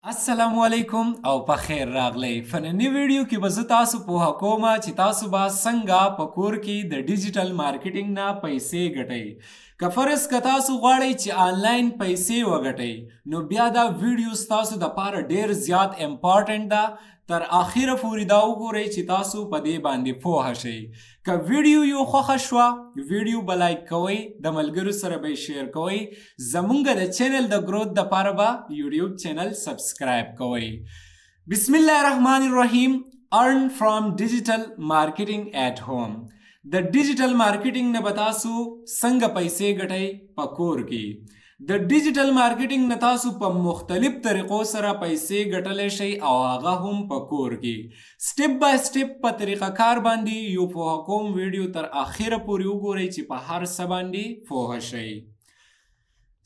السلام علیکم او په خیر راغلی. په نني ویډیو کې به زه تاسو پوهه کوم چې تاسو به څنګه په کور کې د ډیجیټل مارکیټینګ نه پیسې ګټئ. که فرض که تاسو غواړئ چې آنلاین پیسې وګټئ، نو بیا دا ویډیو ستاسو دپاره ډیر زیات important ده. تر اخره پورې دا وګورئ چې تاسو په دې باندې پوه شئ. که ویډیو یو خوښه شوه، ویډیو به لایک کوئ، د ملګرو سره به یې share کوئ، زمونږ د channel د growth دپاره به یوټیوب channel subscribe کوئ. بسم الله الرحمن الرحیم. Earn from digital marketing at home. د ډیجیټل مارکیټینګ نه به تاسو څنګه پیسې ګټئ په کور کې. د ډیجیټل مارکیټینګ نه تاسو په مختلف طریقو سره پیسې ګټلی شئ او هغه هم په کور کې. Step by step په طریقه کار باندې یو پوهه کوم. ویډیو تر اخره پورې وګورئ چې په هر څه باندې پوه شئ.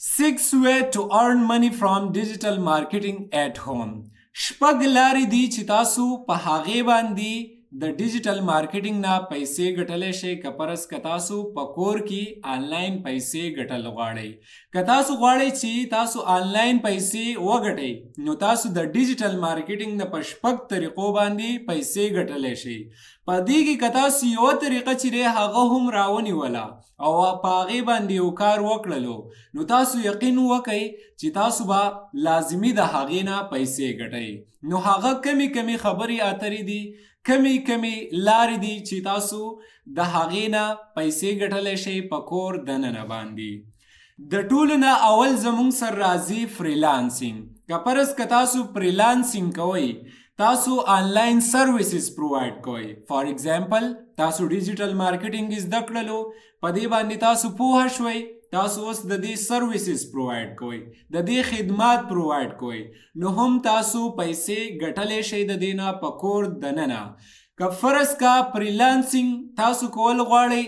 6 way to earn money from digital marketing at home. شپږ لارې دي چې تاسو په هغې باندې د ډیجیټل مارکیټینګ نه پیسې ګټلی شئ. که فرض که تاسو په کور کې آنلاین پیسې ګټل غواړئ، که تاسو غواړئ چې تاسو آنلاین پیسې وګټئ، نو تاسو د ډیجیټل مارکیټینګ نه په شپږ طریقو باندې پیسې ګټلی شئ. په دې کې که تاسو یوه طریقه چې دی هغه هم راونیوله او په هغې باندې یو کار وکړلو، نو تاسو یقین وکئ چې تاسو به لازمي د هغې نه پیسې ګټئ. نو هغه کمې کمې خبرې اترې دي، کمې کمې لارې دي چې تاسو د هغې نه پیسې ګټلی شئ په کور دننه باندې. د ټولو نه اول زمونږ سره راځي freelancing. که فرض که تاسو freelancing کوئ، تاسو آنلاین services provide کوئ، for example تاسو ډیجیټل مارکیټینګ زده کړلو، په دې باندې تاسو پوه شوئ، تاسو اوس د دې services provide کوئ، د دې خدمات provide کوئ، نو هم تاسو پیسې ګټلی شئ د دې نه په کور دننه. که فرض کا freelancing تاسو کول غواړئ،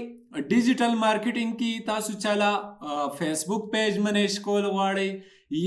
ډیجیټل مارکیټینګ کې تاسو چاله فیسبوک page manage کول غواړئ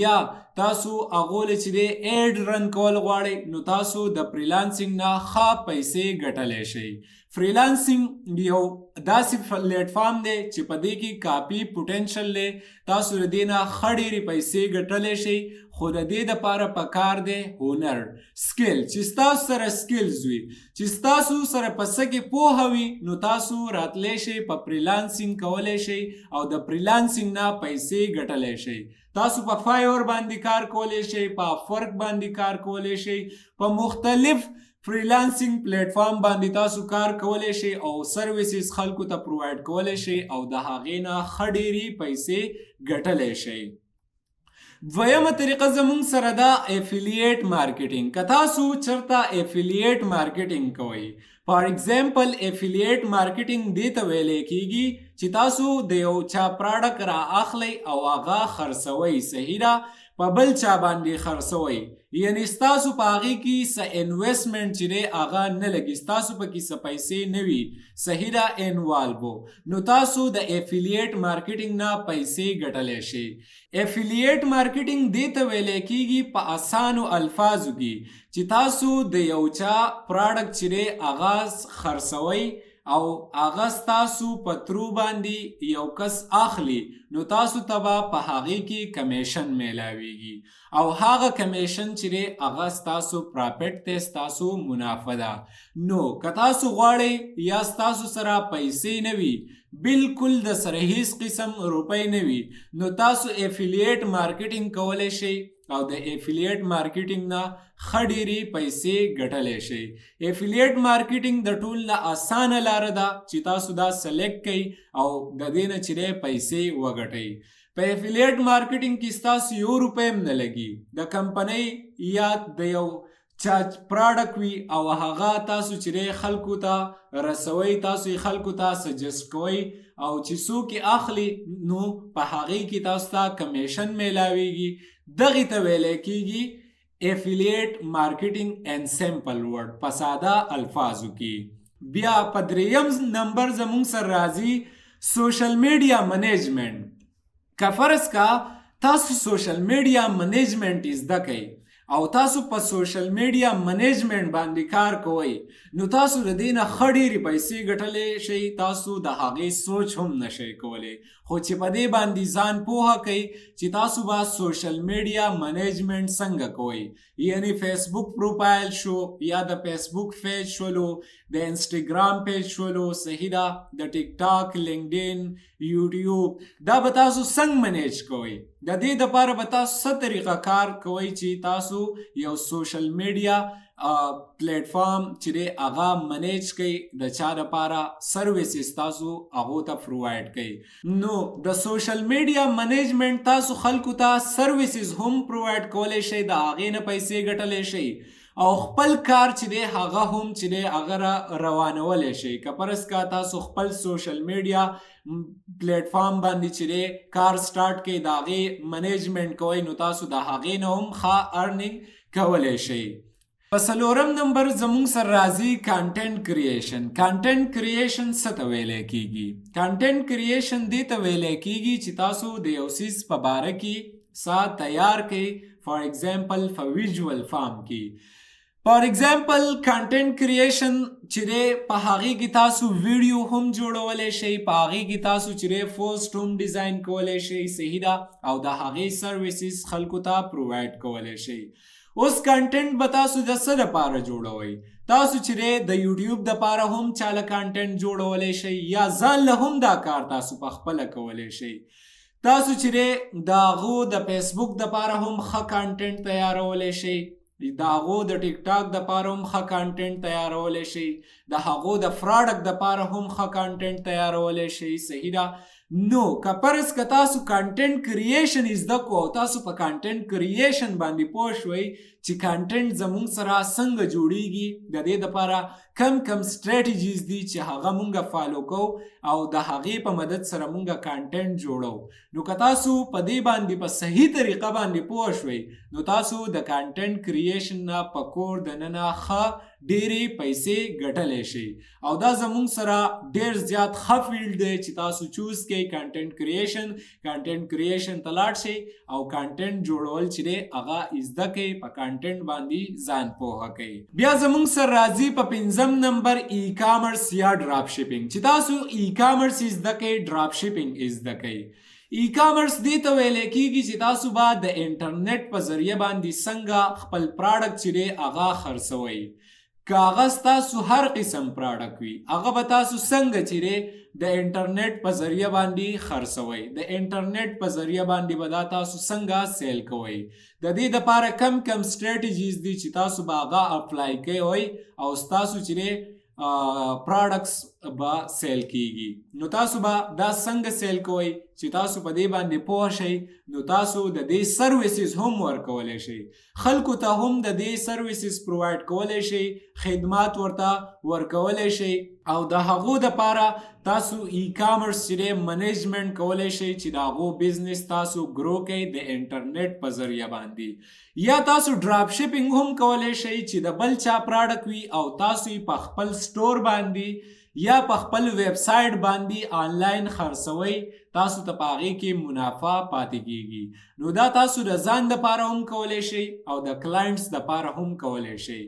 یا تاسو هغو له چې دی ad run کول غواړئ، نو تاسو د freelancing نه ښه پیسې ګټلی شئ. Freelancing یو داسې پلیټفارم دی چې په دې کې کافي potential دی. تاسو د دې نه ښه ډېرې پیسې ګټلی شئ، خو د دې دپاره پکار دی هنر، skill. چې ستاسو سره skills وي، چې ستاسو سره په څه کې پوهه وي، نو تاسو راتلی شئ، په freelancing کولی شئ او د freelancing نه پیسې ګټلی شئ. تاسو په فایور باندې کار کولی شئ، په افورک باندې کار کولی شئ، په مختلف freelancing platform باندې تاسو کار کولی شئ او services خلکو ته provide کولی شئ او د هغې نه ښه ډېرې پیسې ګټلی شئ. دویمه طریقه زمونږ سره ده affiliate marketing. که تاسو چرته affiliate marketing کوئ، for example affiliate marketing دې ته ویلی کیږي چې تاسو د یو چا product را اخلئ او هغه خرڅوئ، صحیح ده، په بل چا باندې خرڅوئ، یعنی ستاسو په هغې کې څه investment چې دی هغه نه لګي، ستاسو پکې څه پیسې نه وي، صحیح ده، involve، نو تاسو د affiliate marketing نه پیسې ګټلی شئ. Affiliate marketing دې ته ویلی کیږي په اسانو الفاظو کې چې تاسو د یو چا product چې دی هغه خرڅوئ او هغه ستاسو په through باندې یو کس اخلي، نو تاسو ته به په هغې کې commission میلاویږي او هغه commission چې دی هغه ستاسو profit دی، ستاسو منافع ده. نو که تاسو غواړئ یا ستاسو سره پیسې نه وي، بالکل د سره هیڅ قسم روپۍ نه وي، نو تاسو affiliate marketing کولی شئ او د affiliate marketing نه ښه ډېرې پیسې ګټلی شئ. Affiliate marketing د ټول نه اسانه لاره ده چې تاسو دا select کړئ او د دې نه چې دی پیسې وګټئ. په affiliate marketing کې ستاسو یو روپۍ هم نه لګي. د کمپنۍ یا د یو چا product وي او هغه تاسو چې دی خلکو ته رسوئ، تاسو یې خلکو ته suggest کوئ او چې څوک یې اخلي، نو په هغې کې تاسو ته commission میلاویږي. دغې ته ویلی کیږي affiliate marketing in simple word، په ساده الفاظو کې. بیا په دریم نمبر زموږ سره راځي social media management. که فرض کا تاسو social media management زده کړئ او تاسو په سوشل میډیا منیجمنټ باندې کار کوئ، نو تاسو د دې نه ښه ډېرې پیسې ګټلی شئ، تاسو د هغې سوچ هم نشئ کولی. خو چې په دې باندې ځان پوهه کړئ چې تاسو به سوشل میډیا منیجمنټ څنګه کوئ، یعنی فیسبوک پروفایل شو، یا د فیسبوک پیج شولو، د انسټاګرام پیج شولو، صحیح ده، د ټیک ټاک، لینکډین، یوټیوب، دا به تاسو څنګه منیج کوئ. د دې دپاره به تاسو څه طریقه کار کوئ چې تاسو یو سوشل میډیا پلیټ فارم چې دی هغه منیج کړئ، د چا دپاره سرویسز تاسو هغو ته پرووایډ کړئ. نو د سوشل میډیا منیجمنټ تاسو خلکو ته سرویسز هم پرووایډ کولی شئ، د هغې نه پیسې ګټلی شئ او خپل کار چې دی هغه هم چې دی هغه را روانولی شئ. که فرض که تاسو خپل سوشل میډیا پلیټ فارم باندې چې دی کار سټارټ کړئ، د هغې منیجمنټ کوئ، نو تاسو د هغې نه هم ښه ارنینګ کولی شئ. په څلورم نمبر زموږ سره راځي کانټینټ کریشن. کانټینټ کریشن څه ته ویلی کیږي؟ کانټینټ کریشن دې ته ویلی کیږي چې تاسو د یو څیز په باره کې څه تیار کړئ، فار اگزامپل په ویژوال فارم کې. فار اگزامپل کانټینټ کریشن چې دی په هغې کې تاسو ویډیو هم جوړولی شئ، په هغې کې تاسو چې دی پوسټ هم ډیزاین کولی شئ، صحیح ده، او د هغې سرویسز خلکو ته پرووایډ کولی شئ. اوس کانټینټ به تاسو د څه دپاره جوړوئ؟ تاسو چې دی د یوټیوب دپاره هم چاله کانټینټ جوړولی شئ، یا ځان له هم دا کار تاسو په خپله کولی شئ. تاسو چې دی د هغو د فیسبوک دپاره هم ښه کانټینټ تیارولی شئ، د هغو د ټیک ټاک دپاره هم ښه کانټینټ تیارولی شئ، د هغو د پراډکټ دپاره هم ښه کانټینټ تیارولی شئ، صحیح ده. نو که فرض که تاسو کانټینټ کریشن زده کو او تاسو په کانټینټ کریشن باندې پوه شوئ چې کانټینټ زموږ سره څنګه جوړیږي، د دې دپاره کم کم سټریټجیز دي چې هغه مونږ فالو کوو او د هغې په مدد سره مونږ کانټینټ جوړو. نو که تاسو په دې باندې په صحیح طریقه باندې پوه شوئ، نو تاسو د کانټینټ کریشن نه په کور دننه ښه ډېرې پیسې ګټلی شئ. او دا زموږ سره ډېر زیات ښه فیلډ دی چې تاسو چوز کړئ کانټینټ کریشن. کانټینټ کریشن ته لاړ شئ او کانټینټ جوړول چې دی هغه زده کړئ، په کانټینټ باندې ځان پوهه کړئ. بیا زموږ سره راځي په پنځم نمبر ای کامرس یا ډراپ شپینګ. چې تاسو ای کامرس زده کړئ، ډراپ شپینګ زده کړئ. ای کامرس دې ته ویلی کیږي چې تاسو به د انټرنیټ په ذریعه باندې څنګه خپل پراډکټ چې دی هغه خرڅوئ. که هغه ستاسو هر قسم پراډکټ وي، هغه به تاسو څنګه چې دی د انټرنیټ په ذریعه باندې خرڅوئ، د انټرنیټ په ذریعه باندې به دا تاسو څنګه سیل کوئ. د دې دپاره کم کم سټریټجیز دي چې تاسو به هغه اپلای کوئ او ستاسو چې دی پراډکټس به سیل کیږي. نو تاسو به دا څنګه سیل کوئ چې تاسو په دې باندې پوه شئ، نو تاسو د دې سرویسز هم ورکولی شئ، خلکو ته هم د دې سرویسز پرووایډ کولی شئ، خدمات ورته ورکولی شئ او د هغو دپاره تاسو ای کامرس چې دی منیجمنټ کولی شئ چې د هغو بزنس تاسو ګرو کړئ د انټرنیټ په ذریعه باندې. یا تاسو ډراپ شپینګ هم کولی شئ چې د بل چا پراډکټ وي او تاسو یې په خپل سټور باندې یا په خپل ویب سایټ باندې آنلاین خرڅوئ، تاسو ته په هغې کې منافع پاتې کیږي. نو دا تاسو د ځان دپاره هم کولی شئ او د کلاینټس دپاره هم کولی شئ.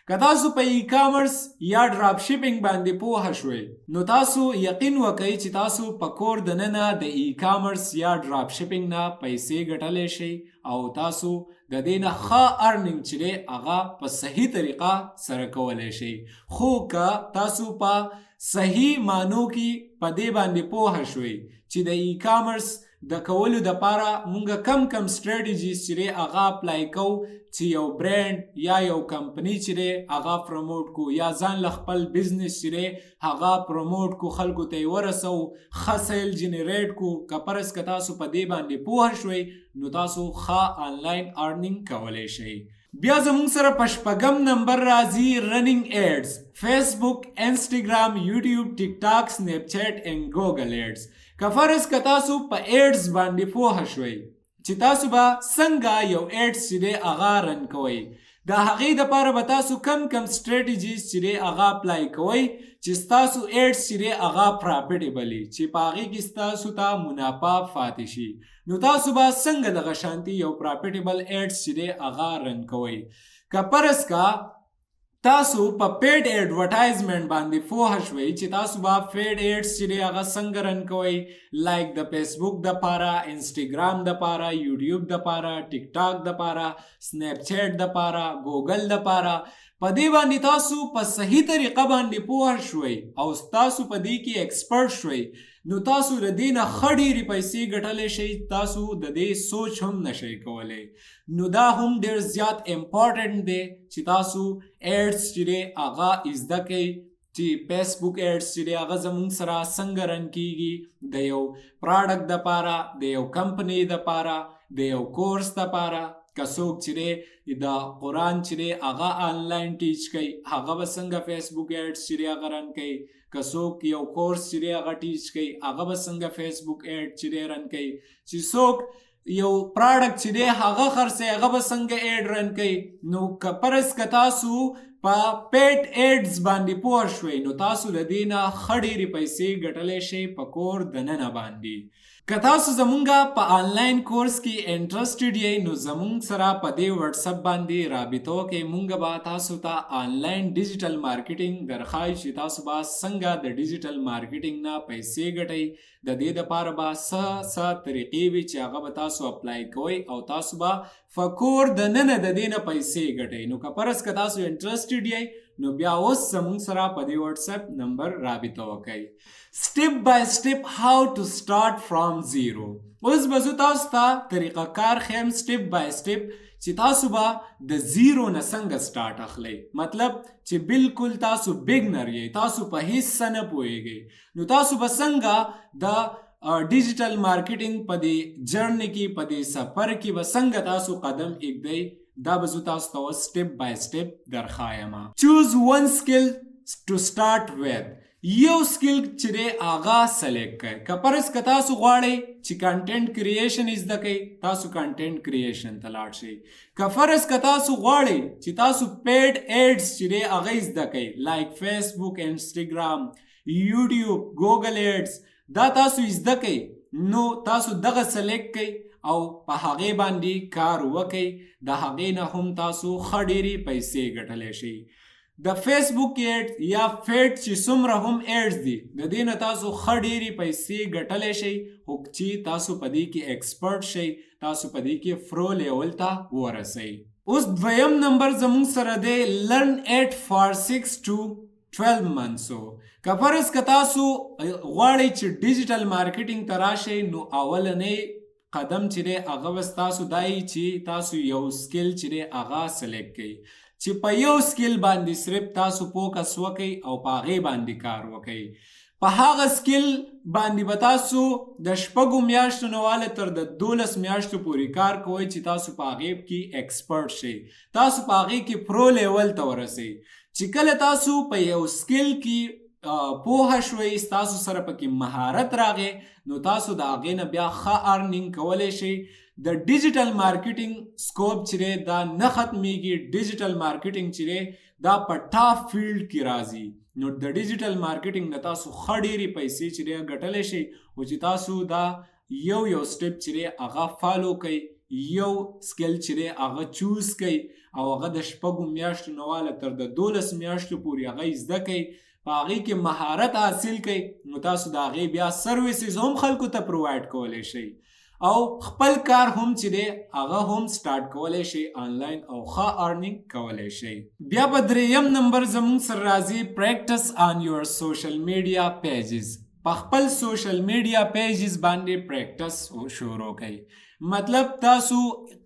که تاسو په ای کامرس یا ډراپ شپینګ باندې پوه شوئ، نو تاسو یقین وکئ چې تاسو په کور دننه د ای کامرس یا ډراپ شپینګ نه پیسې ګټلی شئ او تاسو د دې نه ښه ارنینګ چې دی هغه په صحیح طریقه سره کولی شئ. خو که تاسو په صحیح معنو کې په دې باندې پوه شوئ چې د ای کامرس د کولو دپاره مونږ کم کم سټریټجیز چې دی هغه اپلای کوو چې یو برانډ یا یو کمپنی چې دی هغه پروموټ کو یا ځان له خپل بزنس چې دی هغه پروموټ کو، خلکو ته یې ورسوو، ښه سیل جنریټ کو. که فرض که تاسو په دې باندې پوه شوئ، نو تاسو ښه آنلاین ارنینګ کولی شئ. بیا زموږ سره په شپږم نمبر راځي رنینګ ایډز، فیسبوک، انسټاګرام، یوټیوب، ټیک ټاک، سنیپ چیټ اینډ ګوګل ایډز. که فرض که تاسو په ایډز باندې پوه شوئ چې تاسو به څنګه یو ایډز چې دی هغه رن کوئ، د هغې دپاره به تاسو کم کم سټریټجیز چې دی هغه اپلای کوئ چې ستاسو ایډز چې دی هغه پراپټیبل وي، چې په هغې کې ستاسو ته منافع پاتې شي. نو تاسو به څنګه دغه شانتي یو پراپټیبل ایډز چې دی هغه رن کوئ؟ که فرض کا تاسو په پیډ ایډورټایزمنټ باندې پوه شوئ چې تاسو به پیډ ایډز چې دی هغه څنګه رن کوئ، لایک د فیسبوک د پاره، انسټاګرام د پاره، یوټیوب د پاره، ټیک ټاک د پاره، سنیپ چیټ د پاره، ګوګل د پاره، په دې باندې تاسو په صحیح طریقه باندې پوه شوئ او تاسو په دې کې ایکسپرټ شوئ، نو تاسو د دې نه ښه ډېرې پیسې ګټلی شئ، تاسو د دې سوچ هم نشئ کولی. نو دا هم ډېر زیات امپورټنټ دی چې تاسو ایډز چې دی هغه زده کړئ، چې فیسبوک ایډز چې دی هغه زمونږ سره څنګه رن کیږي د یو پراډکټ دپاره، د یو کمپنۍ دپاره، د یو کورس دپاره. که څوک چې دی د قرآن چې دی هغه آنلاین ټیچ کوي، هغه به څنګه فیسبوک ایډز چې دی هغه رن کوي. که څوک یو کورس چې دی هغه ټیچ کوي، هغه به څنګه فیسبوک ایډ چې دی رن کوي. چې څوک یو پراډکټ چې دی هغه خرڅوي، هغه به څنګه ایډ رن کوي. نو که فرض که تاسو په پیډ ایډز باندې پوه شوئ، نو تاسو د دې نه ښه ډېرې پیسې ګټلی شئ په کور دننه باندې. که تاسو زمونږ په آنلاین کورس کې انټرسټډ یئ، نو زمونږ سره په دې واتساپ باندې رابطه وکړئ. مونږ به تاسو ته آنلاین ډیجیټل مارکیټینګ درښایو چې تاسو به څنګه د ډیجیټل مارکیټینګ نه پیسې ګټئ. د دې دپاره به څه څه طریقې وي چې هغه به تاسو اپلای کوئ او تاسو به په کور دننه د دې نه پیسې ګټئ. نو که فرض که تاسو انټرسټډ یئ، نو بیا اوس زمونږ سره په دې واتساپ نمبر رابطه وکړئ. سټپ بای سټپ هاو ټو سټارټ فرام زیرو. اوس به زه تاسو ته طریقه کار ښیم سټپ بای سټپ چې تاسو به د زیرو نه څنګه سټارټ اخلئ. مطلب چې بالکل تاسو بګنر یئ، تاسو په هیڅ څه نه پوهیږئ، نو تاسو به څنګه د ډیجیټل مارکیټینګ په دې جرنی کې، په دې سفر کې به څنګه تاسو قدم ایږدئ، دا به زه تاسو ته اوس سټپ بای سټپ درښایم. چوز ون سکل ټو سټارټ ویت. یو سکل چې دی هغه سلیکټ کړئ. که فرض که تاسو غواړئ چې کانټینټ کریشن زده کړئ، تاسو کانټینټ کریشن ته لاړ شئ. که فرض که تاسو غواړئ چې تاسو پیډ ایډز چې دی هغه زده کړئ، لایک فیسبوک، انسټاګرام، یوټیوب، ګوګل ایډز، دا تاسو زده کړئ، نو تاسو دغه سلیکټ کړئ او په هغې باندې کار وکړئ. د هغې نه هم تاسو ښه ډېرې پیسې ګټلی شئ. د فیسبوک ایډ یا فیډ چې څومره هم ایډز دي، د دې نه تاسو ښه ډېرې پیسې ګټلی شئ، خو چې تاسو په دې کې ایکسپرټ شئ، تاسو په دې کې پرو لیول ته ورسئ. اوس دویم نمبر زموږ سره دی لرن ایټ فار 6 ټو 12 منثس. که فرض که تاسو غواړئ چې ډیجیټل مارکیټینګ ته راشئ، نو اولنی قدم چې دی هغه به ستاسو دا وي چې تاسو یو سکل چې دی هغه سلیکټ کړئ، چې په یو سکل باندې صرف تاسو فوکس وکئ او په هغې باندې کار وکئ. په هغه سکل باندې به تاسو د 6 میاشتو نه واله تر د 12 میاشتو پورې کار کوئ چې تاسو په هغې کې ایکسپرټ شئ، تاسو په هغې کې پرو لیول ته ورسئ. چې کله تاسو په یو سکل کې پوه شوئ، ستاسو سره پکې مهارت راغی، نو تاسو د هغې نه بیا ښه ارنینګ کولی شئ. د ډیجیټل مارکیټینګ سکوپ چې دی دا نه ختمیږي. ډیجیټل مارکیټینګ چې دی دا په ټاپ فیلډ کې راځي. نو د ډیجیټل مارکیټینګ نه تاسو ښه ډېرې پیسې چې دی ګټلی شئ، خو چې تاسو دا یو یو سټپ چې دی هغه فالو کړئ، یو سکل چې دی هغه چوز کړئ او هغه د 6 میاشتو نه واله تر د 12 میاشتو پورې هغه زده کړئ، په هغې کې مهارت حاصل کړئ، نو تاسو د هغې بیا سرویسز هم خلکو ته پرووایډ کولی شئ او خپل کار هم چې دی هغه هم سټارټ کولی شئ آنلاین او ښه ارنینګ کولی شئ. بیا په دریم نمبر زموږ سره راځي پریکټس آن یور سوشل میډیا پیجز. په خپل سوشل میډیا پیجز باندې پریکټس شروع کړئ. مطلب تاسو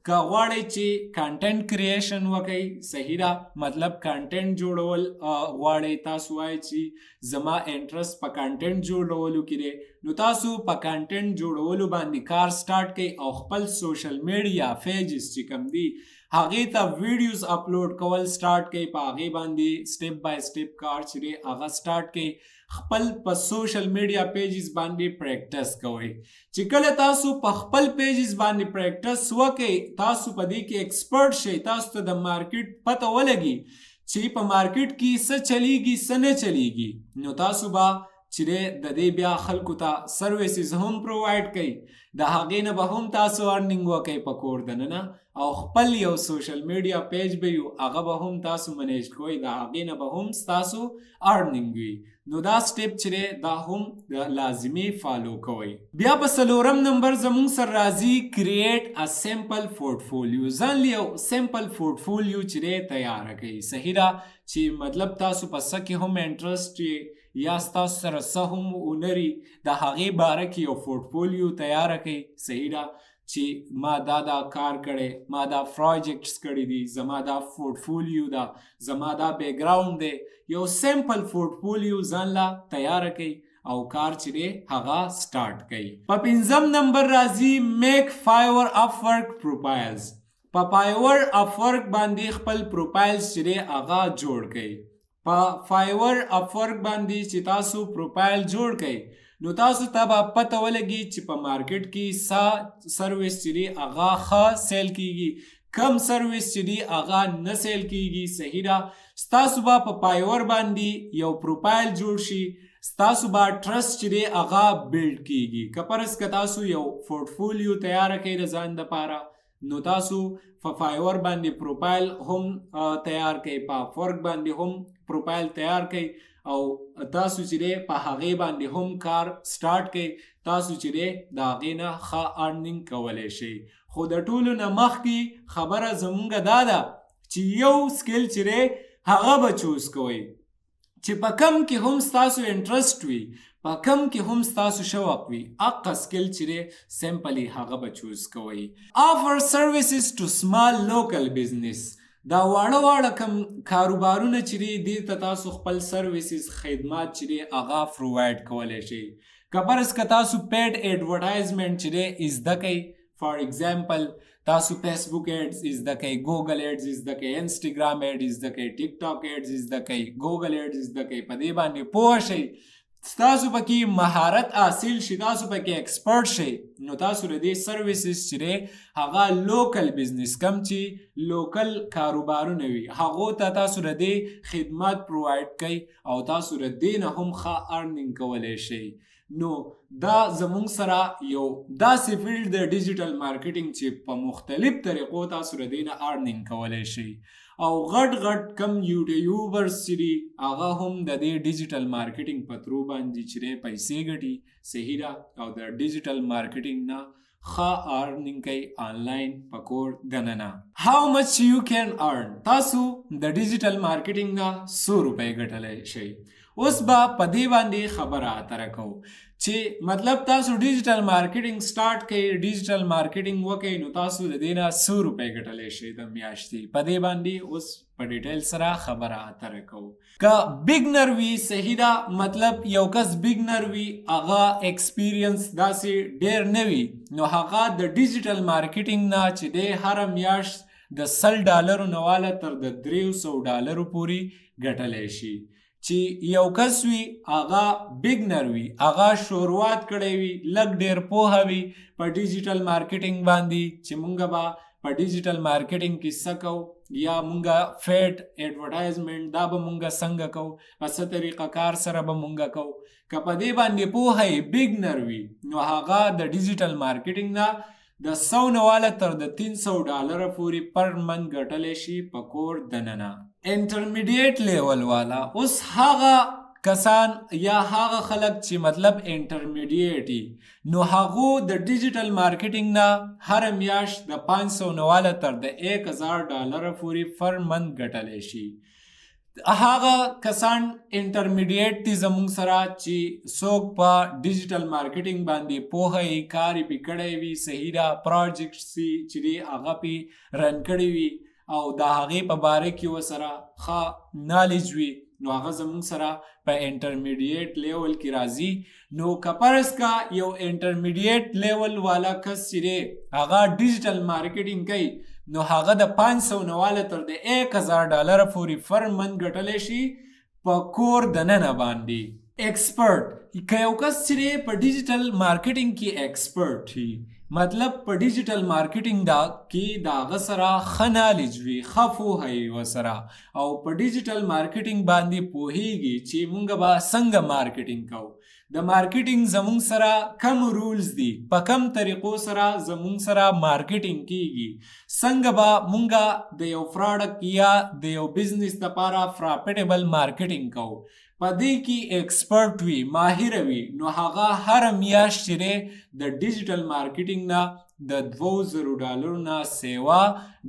که غواړئ چې کانټینټ کریشن وکئ، صحیح ده، مطلب کانټینټ جوړول غواړئ، تاسو وایئ چې زما انټرست په کانټینټ جوړولو کې دی، نو تاسو په کانټینټ جوړولو باندې کار سټارټ کړئ او خپل سوشل میډیا پیجز چې کوم دي هغې ته ویډیوز اپلوډ کول سټارټ کړئ، په هغې باندې سټپ بای سټپ کار چې دی هغه سټارټ کړئ. خپل په سوشل میډیا پیجز باندې پریکټس کوئ. چې کله تاسو په خپل پیجز باندې پریکټس وکئ، تاسو په دې کې ایکسپرټ شئ، تاسو ته د مارکیټ پته ولګي چې په مارکیټ کې څه چلیږي څه نه چلیږي، نو تاسو به چې دی د دې بیا خلکو ته سرویسز هم پرووایډ کوي، د هغې نه به هم تاسو ارنینګ وکئ په کور دننه، او خپل یو سوشل میډیا پیج به یو هغه به هم تاسو منیج کوئ، د هغې نه به هم ستاسو ارنینګ وي. نو دا سټپ چې دی دا هم د لازمي فالو کوئ. بیا په څلورم نمبر زموږ سره راځي کریټ ا سمپل پورټفولیو. ځان له یو سمپل پورټفولیو چې دی تیاره کړئ. صحیح ده چې مطلب تاسو په څه کې هم انټرسټ یې یا ستاسو سره څه هم هنري، د هغې باره کې یو پورټفولیو تیاره کړئ. صحیح ده چې ما دا دا کار کړی، ما دا پروجیکټس کړي دي، زما دا پورټفولیو ده، زما دا بیکګراوند دی. یو سمپل پورټفولیو ځان له تیاره کړئ او کار چې دی هغه سټارټ کړئ. په پنځم نمبر راځي میک فایور اپ ورک پروفایلز. په فایور اپ ورک باندې خپل پروفایلز چې دی هغه جوړ کړئ. په فایور اپ ورک باندې چې تاسو پروفایل جوړ کړئ نو تاسو ته به پته ولګي چې په مارکیټ کې څه سرویس چې دی هغه ښه سیل کیږي، کم سرویس چې دی هغه نه سیل کیږي. صحیح ده، ستاسو به په فایور باندې یو پروفایل جوړ شي، ستاسو به ټرست چې دی هغه بیلډ کیږي. که فرض که تاسو یو پورټفولیو تیاره کړئ د ځان دپاره، نو تاسو په فایور باندې پروفایل هم تیار کړئ، په اپورک باندې هم پروفایل تیار کړئ، او تاسو چې دی په هغې باندې هم کار سټارټ کړئ، تاسو چې دی د هغې نه ښه ارنینګ کولی شئ. خو د ټولو نه مخکې خبره زمونږ دا ده چې یو سکیل چې دی هغه به چوز کوئ چې په کم کې هم ستاسو انټرسټ وي، په کم کې هم ستاسو شوق وي، هغه سکیل چې دی سمپلی هغه به چوز کوئ. آفر سرویسز ټو سمال لوکل بزنس. دا واړه واړه کم کاروبارونه چې دی دې ته تاسو خپل سرویسز خدمات چې دی هغه پرووایډ کولی شئ. که فرض که تاسو پیډ ایډورټایزمنټ چې دی زده کړئ، فار ایگزامپل تاسو فیسبوک ایډز زده کړئ، ګوګل ایډز زده کړئ، انسټاګرام ایډز زده کړئ، ټیک ټاک ایډز زده کړئ، ګوګل ایډز زده کړئ، په دې باندې پوه شئ، ستاسو پکې مهارت حاصل شي، تاسو پکې ایکسپرټ شئ، نو تاسو د دې سرویسز چې دی هغه لوکل بزنس کم چې لوکل کاروبارونه وي هغو ته تاسو د دې خدمات پرووایډ کړئ او تاسو د دې نه هم ښه ارنینګ کولی شئ. نو دا زمونږ سره یو داسې فیلډ د ډیجیټل مارکیټینګ چې په مختلف طریقو تاسو د دې نه ارنینګ کولی شئ. او غټ غټ کم یوټیوبرز چې دي هغه هم د دې ډیجیټل مارکیټینګ په ترو باندې چې دی پیسې ګټي. صحیح ده، او د ډیجیټل مارکیټینګ نه ښه ارنینګ کوي آنلاین په کور دننه. How much you can earn. تاسو د ډیجیټل مارکیټینګ نه څو روپۍ ګټلی شئ؟ اوس به په دې باندې خبره اتره کوو چې مطلب تاسو ډیجیټل مارکیټینګ سټارټ کړئ، ډیجیټل مارکیټینګ وکړئ، نو تاسو د دې نه څو روپۍ ګټلی شئ د میاشتې؟ په دې باندې اوس په ډیټیل سره خبره اتره کوو. که بګنر وي، صحیح ده، مطلب یو کس بګنر وي، هغه ایکسپیرینس داسې ډیر نه وي، نو هغه د ډیجیټل مارکیټینګ نه چې دی هره میاشت د $100 نه واله تر د $300 پورې ګټلی شي. چې یو کس وي هغه بګنر وي، هغه شروعات کړی وي، لږ ډیر پوهه وي په ډیجیټل مارکیټینګ باندې چې مونږ به په ډیجیټل مارکیټینګ کې څه کوو، یا مونږ فیډ ایډورټایزمنټ دا به مونږ څنګه کوو، په څه طریقه کار سره به مونږ کوو، که په دې باندې پوهه یې بګنر وي، نو هغه د ډیجیټل مارکیټینګ نه د 100 نه واله تر د $300 پورې پر منت ګټلی شي په کور دننه. انټرمیډیټ لیول والا اوس هغه کسان یا هغه خلک چې مطلب انټرمیډیټ، نو هغو د ډیجیټل مارکیټینګ نه هره میاشت د 500 نه واله تر د $1000 پورې پر منت ګټلی شي. هغه کسان انټرمیډیټ دي زموږ سره چې څوک په ډیجیټل مارکیټینګ باندې پوهه یې، کار یې پې کړی وي، صحیح ده، پروجیکټس چې دی هغه پې رن کړی وي او د هغې په باره کې ورسره ښه نالج وي، نو هغه زموږ سره په انټرمیډیټ لیول کې راځي. نو که فرض کا یو انټرمیډیټ لیول والا کس چې دی هغه ډیجیټل مارکیټینګ کوي، نو هغه د 500 نه واله تر د 1000 ډالر پورې پر منت ګټلی شي په کور دننه باندې. ایکسپرټ، که یو کس چې په ډیجیټل مارکیټینګ کې ایکسپرټ وي، مطلب په ډیجیټل مارکیټینګ دا کې د هغه سره ښه نالج وي، ښه پوهه وي ورسره، او په ډیجیټل مارکیټینګ باندې پوهیږي چې مونږ به څنګه مارکیټینګ کوو، د مارکیټینګ زمونږ سره کم رولز دي، په کم طریقو سره زمونږ سره مارکیټینګ کیږي، څنګه به مونږ د یو پراډکټ یا د یو بزنس لپاره پرافیټیبل مارکیټینګ کوو، په دې کې ایکسپرټ وي، ماهر وي، نو هغه هره میاشت چې دی د ډیجیټل مارکیټینګ نه د 2000 ډالرو نه سیوا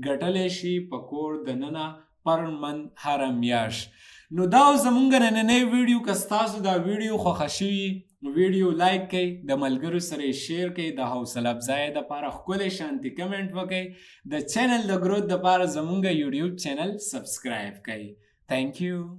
ګټلی شي په کور دننه پر منت هره میاشت. نو دا زمونږ نننۍ ویډیو. که ستاسو دا ویډیو خوښه شوي، ویډیو لایک کړئ، د ملګرو سره یې شیر کړئ، د حوصله افزایۍ دپاره ښکلی شانتي کمنټ وکړئ، د چینل د ګروت دپاره زمونږ یوټیوب چینل سبسکرایب کړئ. Thank you.